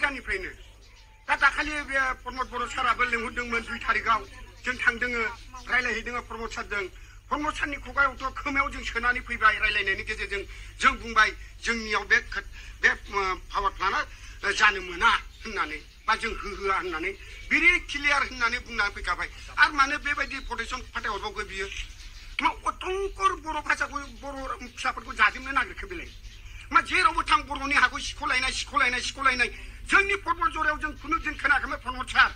सिगांनिफ्रायनो दा दाखालि बे प्रमद बर' साराबो लिंहरदोंमोन 2 तारिखआव जों थांदोङो रायलायहैदोङो प्रमद सारजों प्रमद सारनि खुगायावथ' खोमायाव जों सोनानै फैबाय रायलायनायनि गेजेरजों जों बुंबाय जोंनियाव बे पावार प्लान्टआ जानो मोना होननानै बा जों होहोआ होननानै बिरि क्लियार होननानै बुंनानै फैखाबाय आरो मानो बेबायदि प्रटेक्सन फाथायहरबावगो बियो मा अटंकर बर' भाषाखौ बर' फिसाफोरखौ जाजोबनो नागिरखो बेलाय मा जेरावबो थां बर'नि हाखौ सिख'लायनाय जोंनि फुटबल जरायाव जों खुनु दिन खोनायाखैमोन प्रमद सार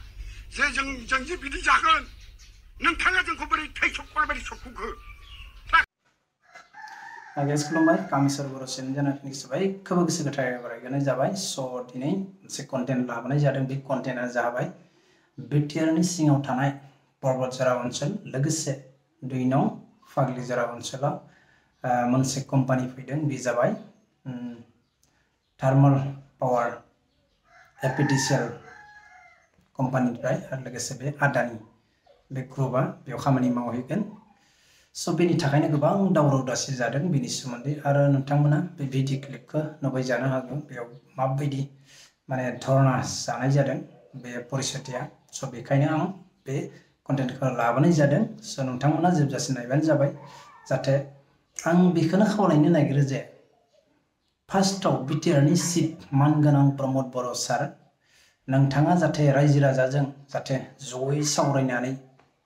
जे जों जे बिदि जागोन नोंथाङा जोंखौ बोरै थैसबखौ बोरै सबखौखो Guys, खुलुमबाय कामेश्वर बर' चेनेल जानानै सबाय खोब गोसो गोथारै बरायनाय जाबाय स' दिनै मोनसे कन्टेन्ट लाबोनाय जादों बे कन्टेन्टआ जाबाय बिटिआरनि सिङाव थानाय पर्बतजरा ओनसोल लोगोसे 2 नं फाग्लिजरा ओनसोलाव मोनसे कम्पानि फैदों बे जाबाय थार्माल पावार एपिडिसिएल कम्पानिनिफ्राय आरो लोगोसे बे आदानि बे ग्रुपआ बेयाव खामानि मावहैगोन स' बेनि थाखायनो गोबां दावराव दावसि जादों बेनि सोमोन्दै आरो नोंथांमोना बे भिडिअ क्लिपखौ नुबाय जानो हागौ बेयाव माबायदि माने धरना जानाय जादों बे परिस्थितिया स' बेखायनो आं बे कन्टेन्टखौ लाबोनाय जादों स' नोंथांमोना जोबजासिम नायबानो जाबाय जाहाथे आं बेखौनो खावलायनो नागिरो जे फार्स्टआव बिटिआरनि चिफ मानगोनां प्रमद बर' सार नोंथाङा जाहाथे रायजो राजाजों जाहाथे जयै सावरायनानै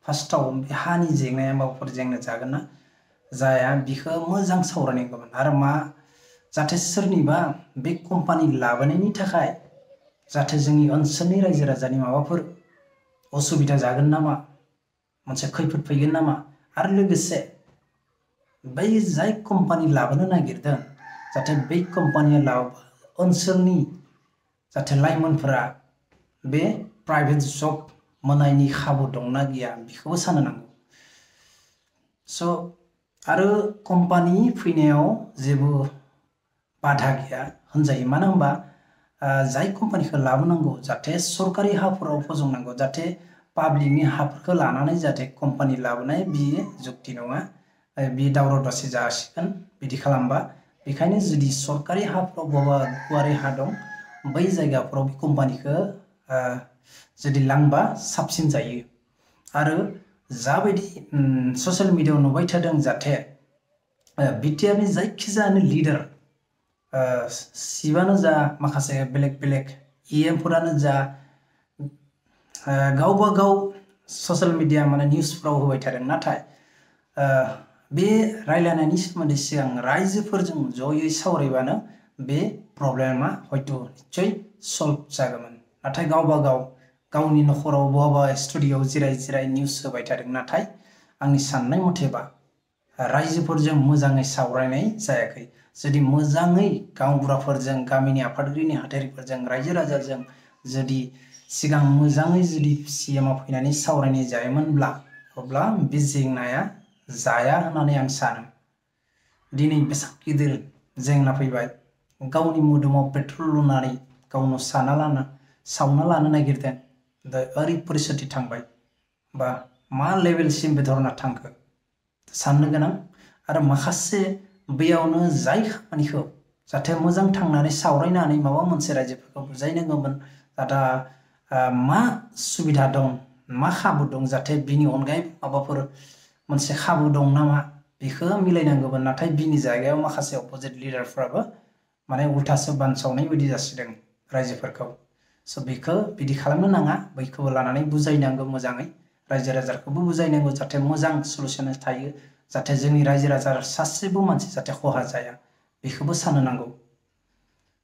फार्स्टआव हानि जेंनाया माबाफोर जेंना जागोन ना जाया बिखौ मोजां सावरायनांगौमोन आरो मा जाहाथे सोरनिबा बे कम्पानि लाबोनायनि थाखाय जाहाथे जोंनि ओनसोलनि रायजो राजानि माबाफोर असुबिदा जागोन नामा मोनसे खैफोद फैगोन नामा आरो लोगोसे बै जाय कम्पानि लाबोनो नागिरदों जाहाथे बै कम्पानिया ओनसोलनि जाहाथे लाइमोनफोरा बे प्राइभेट जब मोननायनि खाबु दंना गैया बेखौबो साननो नांगौ स' आरो कम्पानि फैनायाव जेबो बाधा गैया होनजायो मानो होनबा जाय कम्पानिखौ लाबोनांगौ जाहाथे सरकारि हाफोराव फसंनांगौ जाहाथे पाब्लिकनि हाफोरखौ लानानै जाहाथे कम्पानि लाबोनाय बियो जुक्ति नङा बे दावराव दावसि जासिगोन बिदि खालामबा बेखायनो जुदि सरकारि हाफोराव बबेबा गुवारै हा दं बै जायगाफोराव बे कम्पानिखौ जुदि लांबा साबसिन जायो आरो जाबायदि ससियेल मिडियायाव नुबाय थादों जाहाथे बिटिआरनि जायखिजाया लिडार सिबानो जा माखासे बेलेग इएमफोरानो जा गावबा गाव ससियेल मिडिया माने निउसफ्राव होबाय थादों नाथाय बे रायलायनायनि सोमोन्दै सिगां रायजोफोरजों जयै सावरायबानो बे प्रब्लेमा हयथ' निश्चय सल्भ जागौमोन नाथाय गावबा गाव गावनि नखराव बहाबा स्टुडिअ'आव जिराय निउस होबाय थादों नाथाय आंनि साननाय मथेबा रायजोफोरजों मोजाङै सावरायनाय जायाखै जुदि मोजाङै गावबुराफोरजों गामिनि आफादगिरि नेहाथारिफोरजों रायजो राजाजों जुदि सिगां मोजाङै जुदि सिएमआ फैनानै सावरायनाय जायोमोनब्ला अब्ला बे जेंनाया जाया होननानै आं सानो दिनै बेसेबां गिदिर जेंना फैबाय गावनि मोदोमाव पेट्रल लुनानै गावनो सावना लानो नागिरदों दा ओरै परिस्थिति थांबाय बा मा लेभेलसिम बे धरना थांखो साननो गोनां आरो माखासे बेयावनो जाय खामानिखौ जाहाथे मोजां थांनानै सावरायनानै माबा मोनसे रायजोफोरखौ बुजायनांगौमोन दा मा सुबिदा दं मा खाबु दं जाहाथे बिनि अनगायै माबाफोर मोनसे खाबु दं नामा बेखौ मिलायनांगौमोन नाथाय बिनि जायगायाव माखासे अपोजिट लिडारफ्राबो माने उल्थासो बानसावनाय बायदि जासिदों रायजोफोरखौ स' बेखौ बिदि खालामनो नाङा बैखौबो लानानै बुजायनांगौ मोजाङै रायजो राजाखौबो बुजायनांगौ जाहाथे मोजां सलुसन थायो जाहाथे जोंनि रायजो राजा सासेबो मानसि जाहाथे खहा जाया बेखौबो साननो नांगौ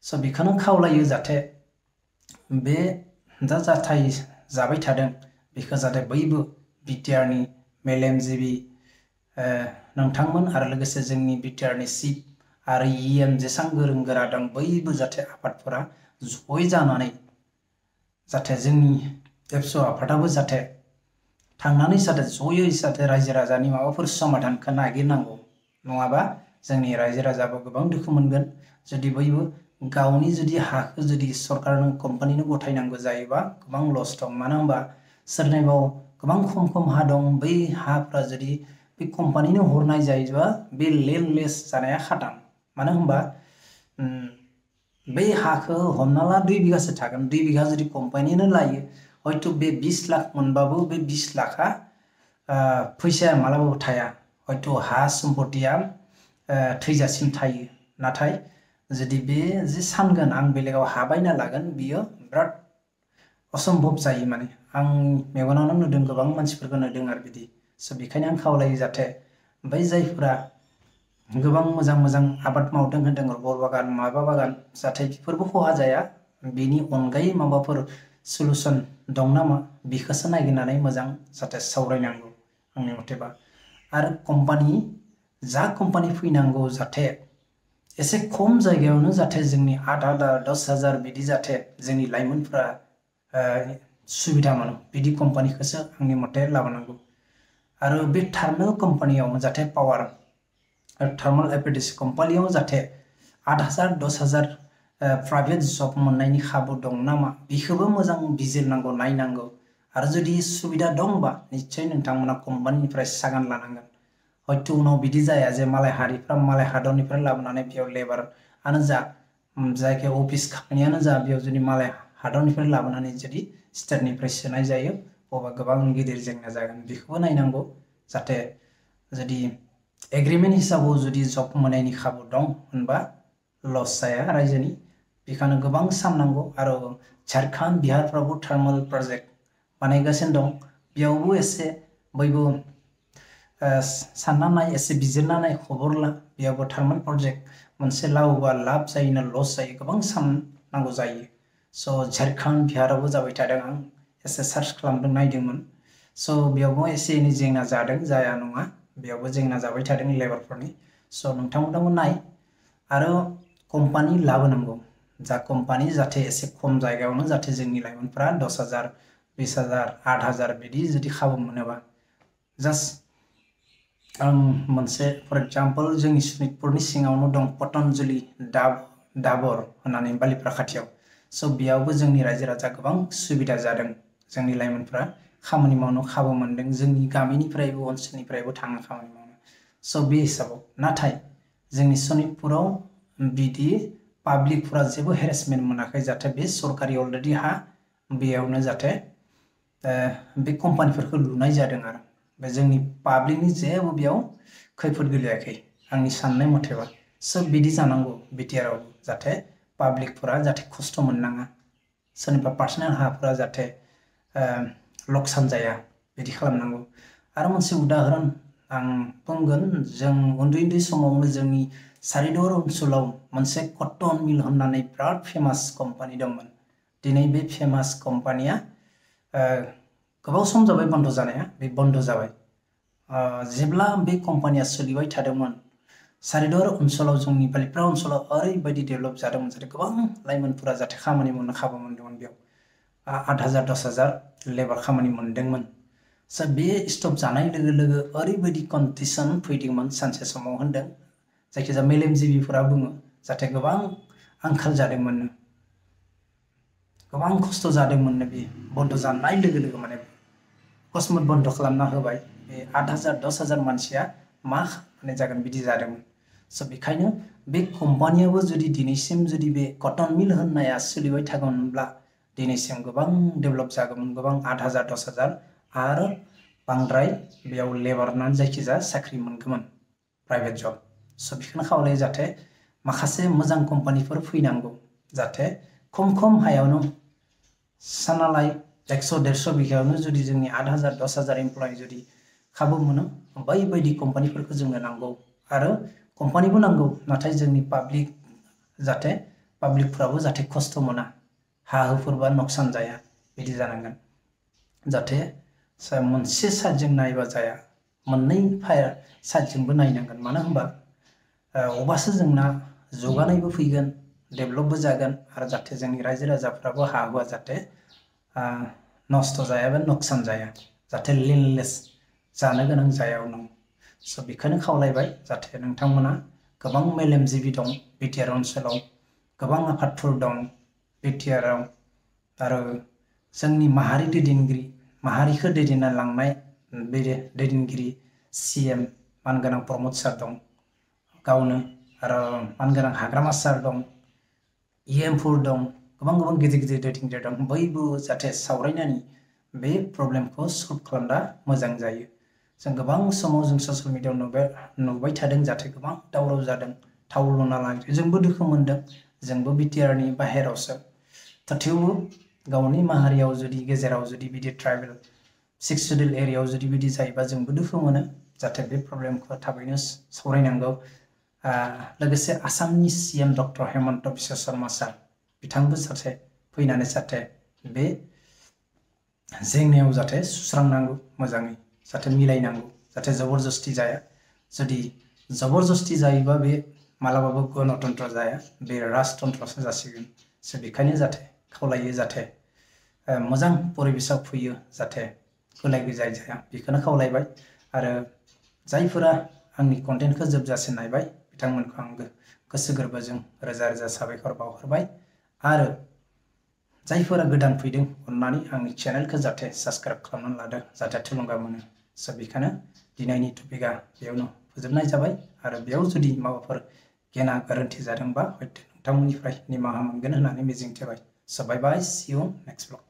स' बेखौनो खावलायो जाहाथे बे दा जाथाय जाबाय थादों बेखौ जाहाथे बयबो बिटिआरनि मेलेमजिबि नोंथांमोन आरो लोगोसे जोंनि बिटिआरनि चिफ आरो इएम जेसां गोरों गोरा दं बयबो जाहाथे आफादफोरा जयै जानानै जाहाथे जोंनि एबसु आफादाबो जाहाथे थांनानै जाहाथे जयै जाहाथे रायजो राजानि माबाफोर समाधानखौ नागिरनांगौ नङाबा जोंनि रायजो राजाबो गोबां दुखु मोनगोन जुदि बयबो गावनि जुदि हाखौ जुदि सरकारनो कम्पानिनो गथायनांगौ जायोबा गोबां लस दं मानो होनबा सोरनिबाव गोबां खम हा दं बै हाफ्रा जुदि बे कम्पानिनो हरनाय जायोबा बे लेन्डलेस जानाया खादां मानो होनबा बे हाखौ हमना ला 2 बिगासो थागोन 2 बिगा जुदि कम्पानियानो लायो हयथ' बे 20 लाख मोनबाबो बे 20 लाखा फैसाया मालाबाबो थाया हयथ' हा सम्पतिया थैजासिम थायो नाथाय जुदि बे जे सानगोन आं बेलेगाव हा बायना लागोन बियो बिराद असम्भब जायो माने आं मेगनावनो नुदों गोबां मानसिफोरखौ नुदों आरो बिदि स' बेखायनो आं खावलायो जाहाथे बै जायफोरा गोबां मोजां मोजां आबाद मावदों होनदों रबर बागान माबा बागान जाहाथे बेफोरबो खहा जाया बेनि अनगायै माबाफोर सलुसन दं नामा बेखौसो नागिरनानै मोजां जाहाथे सावरायनांगौ आंनि मथेबा आरो जा कम्पानि फैनांगौ जाहाथे एसे खम जायगायावनो जाहाथे जोंनि 8,000 10,000 बिदि जाहाथे जोंनि लाइमोनफ्रा सुबिदा मोनो बिदि कम्पानिखौसो आंनि मथे लाबोनांगौ आरो बे थार्मेल कम्पानियाव जाहाथे पावार थार्मेल एपेटिस कम्पानियाव जाहाथे 8,000 10,000 प्राइभेट जब मोननायनि खाबु दं नामा बेखौबो मोजां बिजिरनांगौ नायनांगौ आरो जुदि सुबिदा दंबा निश्चय नोंथांमोना कम्पानिनिफ्राय सागान लानांगोन हयथ' उनाव बिदि जाया जे मालाय हारिफ्रा मालाय हादरनिफ्राय लाबोनानै बेयाव लेबारानो जा जायखिया अफिस खामानियानो जा बेयाव जुदि मालाय हादरनिफ्राय लाबोनानै जुदि स्टेटनिफ्राय सोनाय जायो अब्ला गोबां गिदिर जेंना जागोन बेखौबो नायनांगौ जाहाथे जुदि एग्रिमेन्ट हिसाबाव जुदि जब मोननायनि खाबु दं होनबा लस जाया रायजोनि बेखायनो गोबां साननांगौ आरो झारखन्ड बिहारफ्रावबो थार्मेल प्रजेक्ट बानायगासिनो दं बेयावबो एसे बयबो सानना नाय एसे बिजिरना नाय खबर ला बेयावबो थार्मेल प्रजेक्ट मोनसे लावोबा लाब जायो ना लस जायो गोबां साननांगौ जायो स' झारखन्ड बिहारावबो जाबाय थादों आं एसे सार्च खालामदों नायदोंमोन स' बेयावबो एसे एनै जेंना जादों जाया नङा बेयावबो जेंना जाबाय थादों लेबारफोरनि स' नोंथांमोनाबो नाय आरो कम्पानि लाबोनांगौ जा कम्पानि जाहाथे एसे खम जायगायावनो जाहाथे जोंनि लाइमोनफ्रा 10,000 20,000 8,000 बिदि जुदि खाबु मोनोबा जास्ट आं मोनसे फर एग्जाम्पल जोंनि सनितपुरनि सिङावनो दं पतन्जलि डाबर होननानै बालिफ्रा खाथियाव स' बेयावबो जोंनि रायजो राजा गोबां सुबिदा जादों जोंनि लाइमोनफ्रा खामानि मावनो खाबु मोनदों जोंनि गामिनिफ्रायबो ओनसोलनिफ्रायबो थाङो खामानि मावनो स' बे हिसाबाव नाथाय जोंनि सनितपुराव बिदि पाब्लिकफोरा जेबो हेरेसमेन्ट मोनाखै जाहाथे बे सरकारि अलरेडि हा बेयावनो जाहाथे बे कम्पानिफोरखौ लुनाय जादों आरो बे जोंनि पाब्लिकनि जेबो बेयाव खैफोद गोलैयाखै आंनि साननाय मथेबा सोब बिदि जानांगौ बिटिआराव जाहाथे पाब्लिकफोरा जाहाथे खस्थ' मोननाङा सोरनिबा पार्सनेल हाफोरा जाहाथे लकसान जाया बिदि खालामनांगौ आरो मोनसे उदाहरन आं बुंगोन जों उन्दै उन्दै समावनो जोंनि सारिदर ओनसोलाव मोनसे कटन मिल होननानै बिराद फेमास कम्पानि दंमोन दिनै बे फेमास कम्पानिया गोबाव सम जाबाय बन्द जानाया बे बन्द जाबाय जेब्ला बे कम्पानिया सोलिबाय थादोंमोन सारिदर ओनसोलाव जोंनि बालिफ्रा ओनसोलाव ओरैबायदि डेभेलप जादोंमोन जाहाथे गोबां लाइमोनफोरा जाहाथे खामानि मावनो खाबु मोनदोंमोन बेयाव 8,000 10,000 लेबार खामानि मोनदोंमोन स' बे स्टप जानाय लोगो लोगो ओरैबायदि कन्डिसन फैदोंमोन सानसे समाव होनदों जायखिजाया मेलेमजिबिफोरा बुङो जाहाथे गोबां आंखाल जादोंमोननो गोबां खस्थ' जादोंमोननो बे बन्द जानाय लोगो लोगो माने अकस्मात बन्द खालामना होबाय बे 8,000 10,000 मानसिया मा माने जागोन बिदि जादोंमोन स' बेखायनो बे कम्पानियाबो जुदि दिनैसिम जुदि बे कटन मिल होननाया सोलिबाय थागौमोनब्ला दिनैसिम गोबां डेभेलप जागौमोन गोबां 8,000 10,000 आरो बांद्राय बेयाव लेबार होननानै जायखिजाया साख्रि मोनगौमोन प्राइभेट जब स' बेखौनो खावलायो जाहाथे माखासे मोजां कम्पानिफोर फैनांगौ जाहाथे खम हायावनो साननालाय 100-150 बिघायावनो जुदि जोंनि 8,000 10,000 एमप्लय जुदि खाबु मोनो बैबायदि कम्पानिफोरखौ जोंनो नांगौ आरो कम्पानिबो नांगौ नाथाय जोंनि पाब्लिक जाहाथे पाब्लिकफ्राबो जाहाथे खस्थ' मोना हा हुफोरबा नकसान जाया बिदि जानांगोन जाहाथे मोनसे साइडजों नायबा जाया मोननै साइडजोंबो नायनांगोन मानो होनबा अब्लासो जोंना जौगानायबो फैगोन डेभेलपबो जागोन आरो जाहाथे जोंनि रायजो राजाफ्राबो हा हुआ जाहाथे नस्थ' जाया बा नकसान जाया जाहाथे लेन्डलेस जानो गोनां जाया उनाव स' बेखौनो खावलायबाय जाहाथे नोंथांमोना गोबां मेलेमजिबि दं बिटिआर ओनसोलाव गोबां आफादफोर दं बिटिआराव आरो जोंनि माहारि दैदेनगिरि माहारिखौ दैदेनना लांनाय बे दैदेनगिरि CM मानगोनां प्रमद सार दं गावनो आरो मानगोनां हाग्रामा सार दं EMफोर दं गोबां गिदिर दैथिंगिरि दं बयबो जाहाथे सावरायनानै बे प्रब्लेमखौ सल्भ खालामना मोजां जायो जों गोबां समाव जों ससियेल मिडियायाव नुबाय थादों जाहाथे गोबां दावराव जादों थाव लुना लायो जोंबो दुखु मोनदों जोंबो बिटिआरनि बाहेरावसो थेवबो गावनि माहारियाव जुदि गेजेराव जुदि बिदि ट्राइबेल 6 शेड्यूल एरियायाव जुदि बिदि जायोबा जोंबो दुखु मोनो जाहाथे बे प्रब्लेमखौ थाबैनो सावरायनांगौ लोगोसे आसामनि CM डक्टर हेमन्त बिश्व शर्मा सार बिथांबो जाहाथे फैनानै जाहाथे बे जेंनायाव जाहाथे सुस्रांनांगौ मोजाङै जाहाथे मिलायनांगौ जाहाथे जबरदस्ति जाया जुदि जबरदस्ति जायोबा बे मालाबाबो गणतन्त्र जाया बे राजतन्त्रसो जासिगोन बेखायनो जाहाथे खावलायो जाहाथे मोजां परिबेसाव फैयो जाहाथे गुलाय गुजाय जाया बेखौनो खावलायबाय आरो जायफोरा आंनि कन्टेन्टखौ जोबजासे नायबाय बिथांमोनखौ आं गोसो गोरबोजों रोजा साबायखर बावहरबाय आरो जायफोरा गोदान फैदों अन्नानै आंनि चेनेलखौ जाहाथे साबस्क्राइब खालामनानै लादो जाहाथे थुलुंगा मोनो बेखायनो दिनैनि टपिकआ बेयावनो फोजोबनाय जाबाय आरो बेयाव जुदि माबाफोर गेना गोरोन्थि जादोंबा हयथ' नोंथांमोननिफ्राय निमाहा मोनगोन होननानै मिजिंथिबाय बाय बाय see you next vlog